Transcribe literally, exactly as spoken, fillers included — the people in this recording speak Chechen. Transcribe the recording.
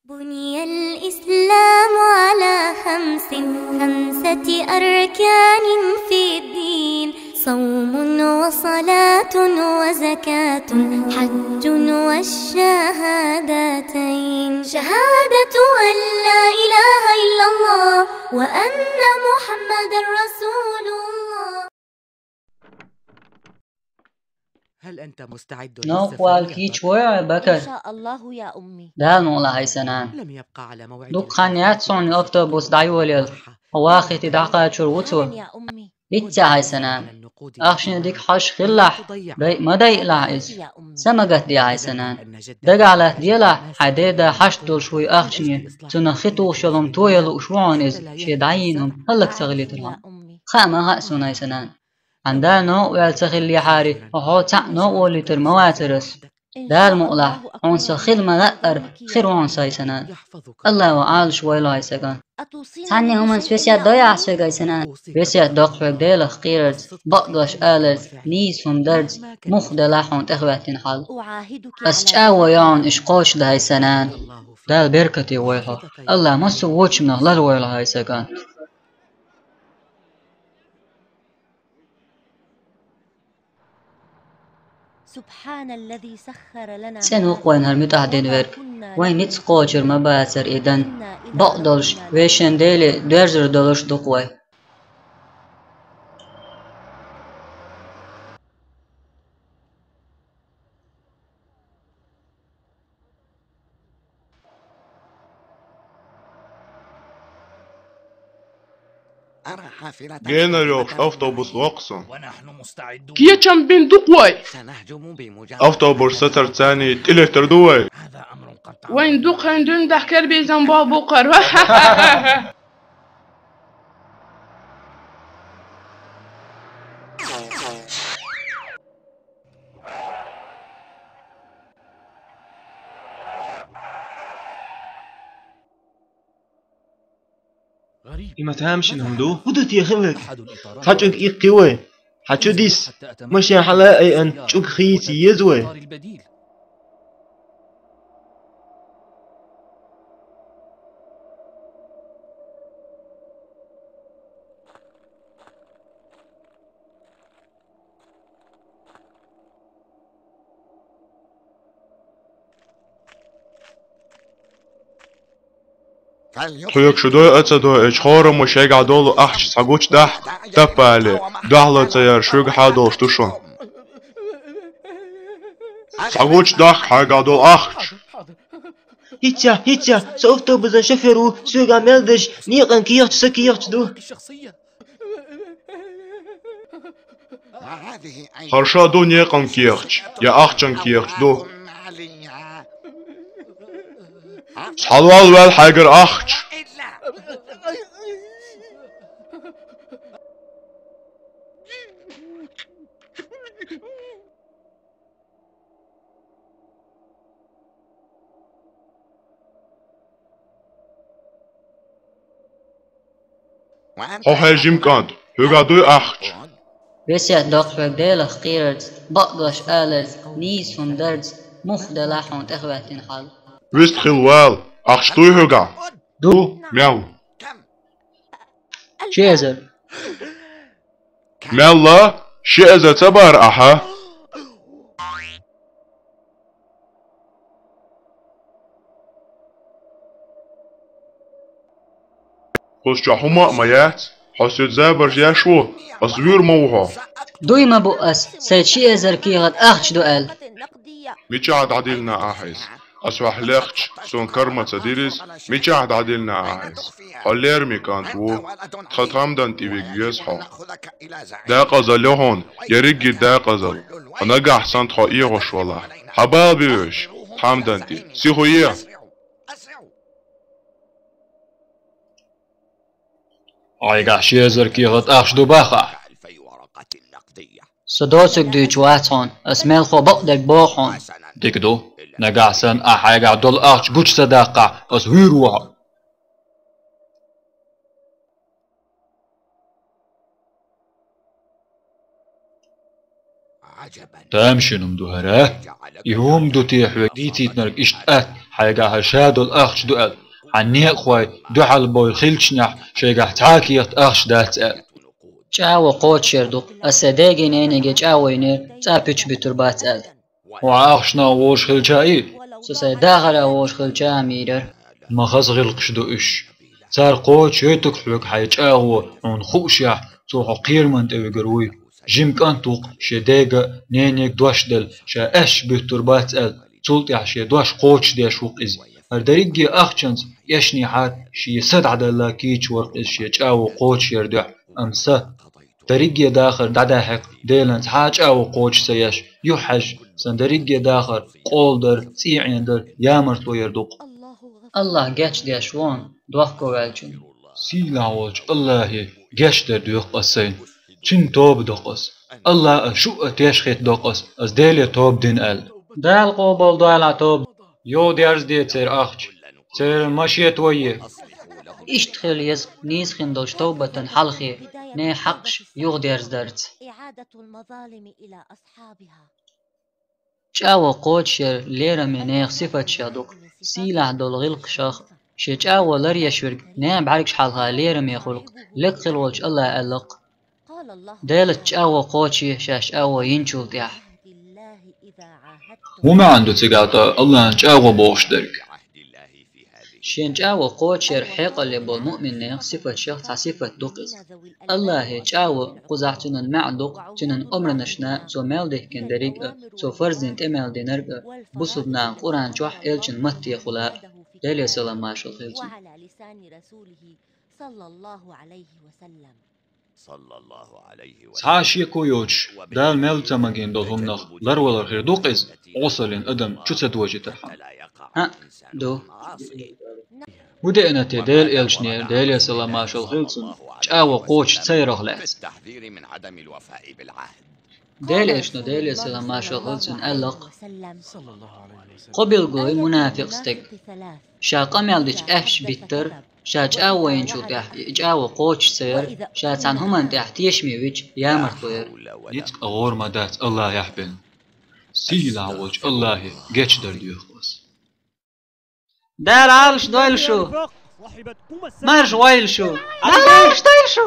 بني الإسلام على خمس، خمسة أركان في الدين: صوم وصلاة وزكاة حج والشهادتين، شهادة أن لا إله إلا الله وأن محمدا رسول الله. هل أنت مستعد للسفرية؟ Nokkwa kî çi woy, Ebubekir? إن شاء الله يا أمي. Dal muhla, hây sanam. لم يبق على موعد. Dukhan yat son avtobus dayol yal. Waqti daqaçur wutu. يا أمي. Hiç, hây sanam. Ahşin dik haş xillah. Day ma day lah iz. Samagat di, hây sanam. Dagalat di lah, hây deda haş dul şuy ahşin. Suna xitux şolum toyalu şuon iz. Şi dayin hum halak saglit. Xama ha sunay sanam. Anda no wel saxil li hari, ho ta no woli tir mawatirus. Dal mu'la, on saxil ma la ar, xir on say sanam. Allah wa al shway lo ay sagan. Sanni human spesiat doya shway gay sanam. Spesiat doq shway de la xirarz, baq dosh alarz, nis hum darz, mux de la hon texwatin hal. As cha wa yon ish qosh day sanam. Dal berkati way ho. Allah masu woch na lal way lo ay sagan. سبحان الذي سخر لنا. Sen uq wayn har mütah den verk. Wayn nit qochur ma basar idan. Baq dolsh, weşen deli, dörzür dolsh duq way. Гена лёгш автобус вокъсан. Кечам бин дукъвай. Автобус сатар цани тилетар дувай. Вайн дукъан дун дахкар безам бабукъар. Има тамашин хӀама ду? ХӀун ду те хиларг? Цхьа чӀуг иккхи вай. Хьан чу дис? Машен хьала айан чӀуг хийца еза вай. Тхоьга шу дой а ца дой, эча хорамаш шайгахь долу ахча схьагучудахь, таппале, дуьхьало ца яр шуьга хьадолуш ду шуна. Схьагучудахь хьайгахь долу ахча. ХӀинца, хӀинца, со автобусан шофер ву, соьгахь мел дерш некъан кехаташ сан кехаташ ду. Харша ду некъан кехаташ, я ахчан кехаташ ду. Схьалол ваьлла хьайгара ахча. Хьо хьежжим кӀант, хьоьгахь дуй ахча? Весет доккхуьйту Делах кхерарца, бакъдош аларца, нийса хӀума дарца, муха делахь хьуна тӀехӀоьттина хьал? Вист хила вала, ахча дуй хьоьгахь? Ду. Мел? Ши эзар. Мелла, ши эзар ца бара ахьа? Кхуза чохь хӀума а ма яц, хьо соьца забарш еш ву, ас вуьйр ма ву хьо. Дуй ма бу ас, сайн ши эзар кехат ахча ду аьлла. Мичахь дӀадиллина ахьа иза? Ас хьох лехча, суна кара ма ца дира иза, мичахь дӀадиллина ахьа иза? Хьо лераме кӀант ву, тхан тхамдан тӀе вига веза хьо. Декъазалла ю хьуна, ерригге декъазалла, хьо нагахь санна тхо эгӀуш валахь. Хьан бала бевеш, тхамдан тӀе, сихо е! Хьайгахь ши эзар кехат ахча ду баха ахь? Со доцург дуьйцуш вац хьуна, ас мелхо бакъдерг боху хьуна. Дика ду. Нагахь санна ахь хьайгахь долу ахча гучу ца даккхахь, ас вуьйр ву хьо. Тамашийна хӀума ду хӀара? И хӀума ду те хьоьга дийцийтинарг иштта атта, Хьайгахьа ша долу ахча ду аьлла. Хьан некъахой дуьхьал бой хилчинехь, шайгахь цхьа а кехат ахча дац аьлла. ЧӀагӀо кхочушъяр ду-кх, ас сайн деге-ненеге чӀагӀо йинера, цкъа а пуьчаш буьттур бац аьлла. Хьо ахчанах вожа хилча а и? Со сайн дахарах вожа хилча а ма йийрар. Ма хаза гӀиллакхаш ду уьш. Цара кхочушйойту-кх хьоьга хьайн чӀагӀо, хьуна хуушехь, цо хьо кхерамна тӀе вигар вуй. Жима кӀант ву-кх, шен дега а, ненега а дош делла, ша аьшпаш буьттур бац аьлла, цул тӀаьхьа шен дош кхочушдеш ву-кх иза. ХӀара дерриге ахчанца эшнехьара шен са дӀадала кийча вара-кх иза шен чӀагӀо кхочушъяран дуьхьа, амма са. Дерриге дахар дӀадахьа-кх, Делан цхьа а чӀагӀо кхочуш ца еш, юхахьаьжча, сан дерриге дахар къола дар, цӀий Ӏен дар, ямартло яр ду-кх. АллахӀ гечдеш ву хьуна, дохко ваьллачунна. Сийлахь волчу АллахӀе гечдар доьху ас сайна. Цуьнан тоба до-кх ас. АллахӀа шу а теш хӀиттадо-кх ас, ас Деле тоба дина аьлла. Дала къобалдойла хьан тоба. Юхадерзаде церан ахча. Церан машет вайе. Иштта хила еза нийса хин долчу тобатан хьалхе, нехан хьакъаш юхадерзадарца. إعادة المظالم إلى أصحابها. ЧӀагӀо кхочушъяр лераме нехан сифаташах ду-кх, сийлахь долу гӀиллакхашах. Шен чӀагӀо ларъеш верг нехан бӀаьргаш хьалха лераме хуьлу-кх, лекха хила волчу АллахӀа аьлла-кх. Делаца чӀагӀо кхочушъе шаьш чӀагӀо йинчул тӀаьхьа. ХӀун маьӀна ду цигахь АллахӀан чӀагӀо бохуш дерг? Шен чӀагӀо кхочушъяр хьекъале болу муъминнехан сифаташах цхьа сифат ду-кх иза. АллахӀе чӀагӀо кхузахь цуьнан маьӀна ду-кх, цуьнан омранашна цо мел дихкина дерриг а, цо фарз дина тӀе мел динарг а, бусулба нахана Къуръан чохь элчан маттехула а, Деле салам-маршалла хила цунна. Цхьа а шеко йоцуш, Дала мел ца магийна долу хӀуманах ларвалар хир ду-кх иза, Ӏесаллин адам чу ца дожийтархьама. ХӀаъ, ду. ХӀун деана те Делан элчане, Деле салам-маршалла хила цунна, чӀагӀо кхочуш ца ярах лаьцна? Делан элчано, Деле салам-маршалла хила цунна, аьлла-кх: кхо билгало ю мунафикъ стеган. Ша къамел дича аьшпаш биттар, ша чӀагӀо йинчул тӀаьхьа и чӀагӀо кхочуш ца яр, ша цхьана хӀуманна тӀехь тешаме вича ямартло яр. Ницкъ а гӀора ма дац АллахӀехь бен. Сийлахь волчу АллахӀе гечдар доьху ас. Дала Ӏалаш дойла шу! Марша гӀойла шу! Дала Ӏалаш дойла шу!